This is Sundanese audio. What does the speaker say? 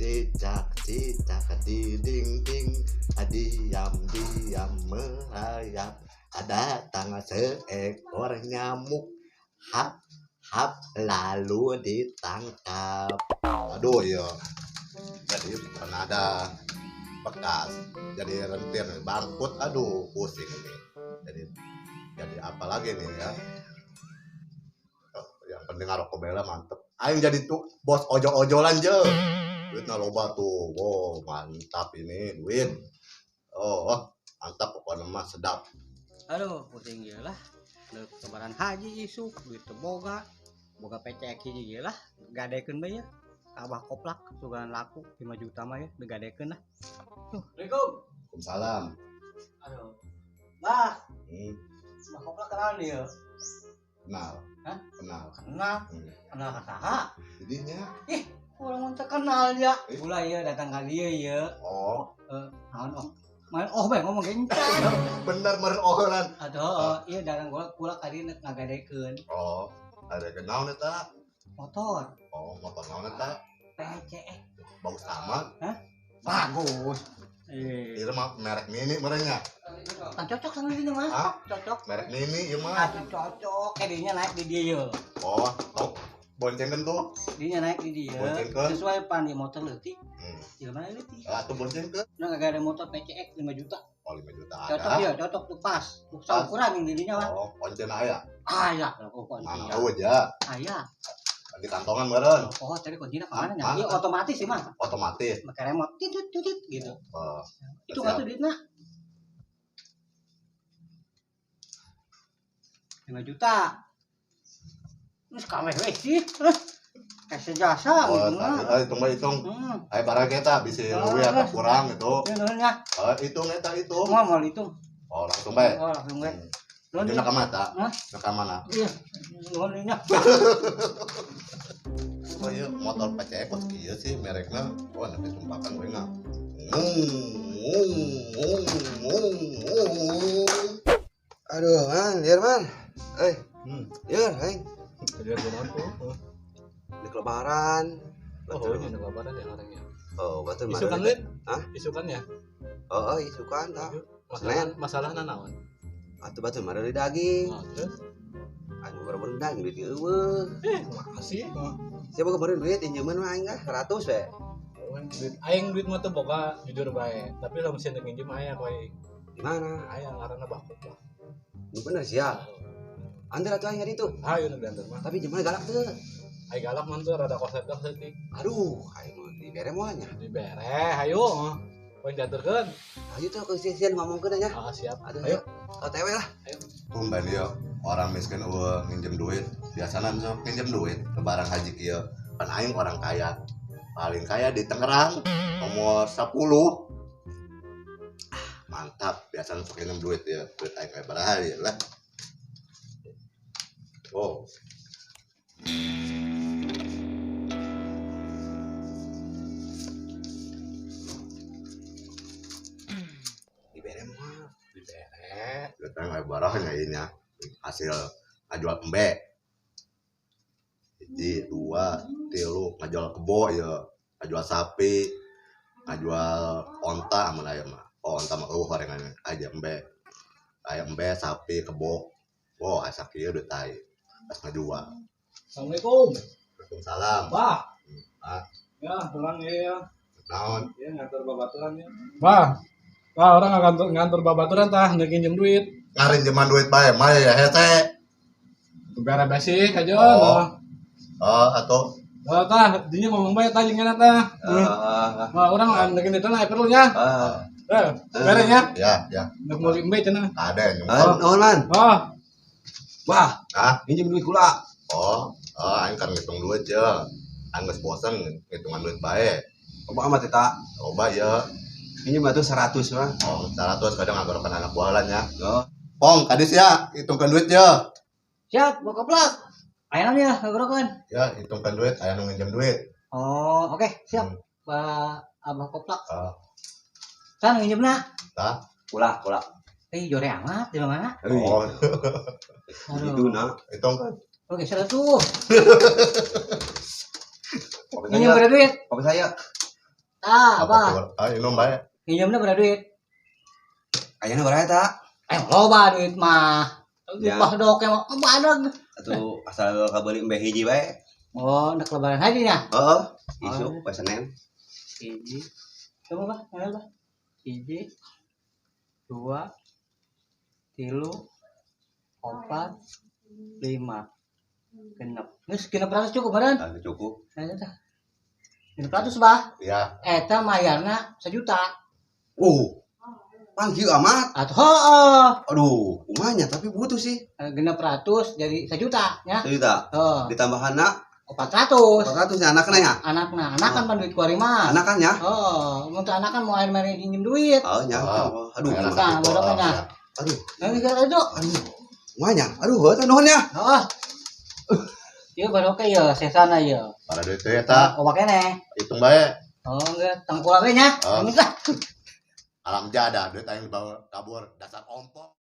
Cicak-cicak di dinding, diam-diam merayap. Datang seekor nyamuk, hap hap lalu ditangkap. Aduh iya. Jadi pernah ada bekas jadi rentir bangkrut, aduh pusing ini. Jadi apa lagi nih ya? Yang penting ngarokok bela mantep. Aing jadi tuh bos ojol-ojolan je. Duitnya loba tuh. Wow, mantap ini duit. Oh, mantap pokoknya mah sedap. Aduh, pusing ieu lah. Deuk lebaran haji isuk, duit teu boga. Boga PCX hiji ge lah, gadekeun bae ya. Abah koplak sugan laku 5 juta mah ya, digadekeun lah. Assalamualaikum. Waalaikumsalam. Aduh. Bah. Abah koplak kenal dia. Kenal. Hah? Kenal. Kenal. Kenal ka saha? Jadinya. Ih, urang mun teu kenal ya. Ulah ieu datang ka dieu ieu. Oh. Naon oh. Main oh bae ngomong gencan. Bener meureun oholan. Aduh, ieu datang kula ka dieu ngagadekeun. Oh, ada naon eta? Motor. Oh, motor naon eta? PCX. Bagus amat. Hah? Bagus. Ieu mah merek mini merenya. Kan cocok sama ini mah. Hah? Cocok. Merek mini ieu mah. Atuh cocok, kadinya naik di dieu. Oh, tok. Boncengkeun tuh. Dinya naik di dieu. Boncengkeun. Sesuai pan di motor leutik. Jelema leutik. Atuh boncengkeun. Nah, kagak ada motor PCX 5 juta. Oh, 5 juta ada. Cocok dia, cocok tuh pas. Saukuran yang dirinya mah. Oh, koncen aya. Aya, kalau kunci. Mana eueuh ja. Aya. Di kantongan meureun. Oh, tadi kuncinya kemana nya? Iya, otomatis sih mah. Otomatis. Pakai remote titut titut gitu. Oh. Itu atuh duitna. 5 juta. Terus kaweh we sih. Kasih jasa oh, gitu mah. Hitung bae hitung. Ayo barang kita bisa leuwih atau kurang gitu. Ya nuhun ya. Hitung eta itu. Mau hitung. Oh, langsung bae. Oh, langsung bae. Nuhun ka mata. Hah? Ka mana? Iya. Nuhun nya. Oh iya, motor PCX kok kieu sih merekna. Oh, nepi sumpakan we na. Aduh, man, liar man. Eh. Liar, aing. Liar kunaon tuh? Di lebaran. Oh, ini ada lebaran ya orangnya. Oh, batur mah. Isukan lin? Hah? Isukan ya? Oh, isukan tah. Masalahna naon? Atuh batur mah dari daging. Oh, terus? Anu baru daging duit eueuh. Makasih. Siapa kemarin duit injeman mah aing ah 100 we. Duit aing duit mah teu boga jujur bae, tapi lamun sieun nginjem aya ku aing. Di mana? Aya ngaranna Bakuk lah. Nu bener sia. Antar atuh aing ka ditu. Hayu nu diantar mah. Tapi jelema galak teu. Aing galak mah teu rada koset saeutik. Aduh, aing mah dibere moal nya. Dibere, hayu. Poin diantarkeun. Hayu tuh ke sieun ngomongkeun nya. Ah, siap. Aduh, ayo. OTW lah. Ayo. Tumben ieu orang miskin eueuh nginjem duit. Biasana sok nginjem duit lebaran haji kieu. Pan aing orang kaya. Paling kaya di Tangerang nomor 10. Ah, mantap. Biasana sok nginjem duit ya. Duit aing lebaran haji lah. Oh. Dibere moal. Dibere. Duit aing lebaran nya ieu nya. Hasil ngajual embe. 1, 2, 3 ngajual kebo ya, ngajual sapi, ngajual onta amun aya mah. Oh, onta mah eueuh horengan aja embe. Aya embe, sapi, kebo. Oh, asa kieu duit aing. Pas ngajual. Assalamualaikum. Waalaikumsalam. Bah. Ah. Ya, pulang ya. Naon? Ya ngantor babaturan ya. Bah. Bah, orang ngantor babaturan tah nek nginjem duit. Ngarinjeman duit bae mah ya hese. Bere besi kajon. Oh. Oh, atuh. Oh, tah, dinya ngomong bae tah jeung tah. Nah, orang nek itu naik perlu nya. Bere nya. Ya, ya. Nek meuli embe cenah. Ada yang Nuhun man. Oh. Bah. Hah? Nginjem duit kula. Oh, aing kan ngitung duit je. Aing geus bosen ngitungan duit bae. Loba amat eta. Loba ya. Nginjem atuh 100 mah. Oh, 100 kadang ngagorokan anak bualan ya. Oh. Pong, kadis ya, hitungkan duit ya. Siap, gua koplak. Aya naon ya ngagorokan? Ya, hitungkan duit, aya nu nginjem duit. Oh, oke, okay, siap. Ba Abah koplak. Oh. San nginjemna? Tah. Kula, kula. Jore amat di mana? Oh. Gitu nah. Hitung kan. Oke, 100. Nginjem berapa duit? Kopi saya. Tah, Abah. Ah, minum bae. Nginjemna berapa duit? Ayeuna berapa eta? Eh, loba duit mah. Duit Ya. mah dok mah oh, badag. Atuh asal kabeuli embe hiji bae. Oh, nak lebaran haji nya. Heeh. Isuk poe Senin. Hiji. Coba bah, mana bah? Hiji, dua, tilu, opat, lima, genep. Geus 600 cukup badan. Ah, cukup. Nah, eta. 600 bah. Ya. Eta mayarna 1 juta. Panggil amat. Atau heeh, Aduh, kumanya tapi butuh sih. 600 jadi 1 juta nya. 1 juta. Heeh, Ditambahanna 400. 400 nya anakna ya. Anakna, anak kan pan duit kuari mah. Anak kan ya? Oh, mun teu anak kan mau air mere pinjem duit. Oh, nya. Ah. Aduh, Ayo, Nah, gitu, baru ah, kena. ya. Aduh, Nah, itu. Aduh. Kumanya. Aduh, heuh nuhun ya. Heeh. Ieu baru ke ya, sesana ya. Para duit teh eta, Obat keneh. hitung bae. Oh, enggak, tangkulak we nya. Oh. Geus lah. Alam jada duit aing dibawa kabur dasar ompong.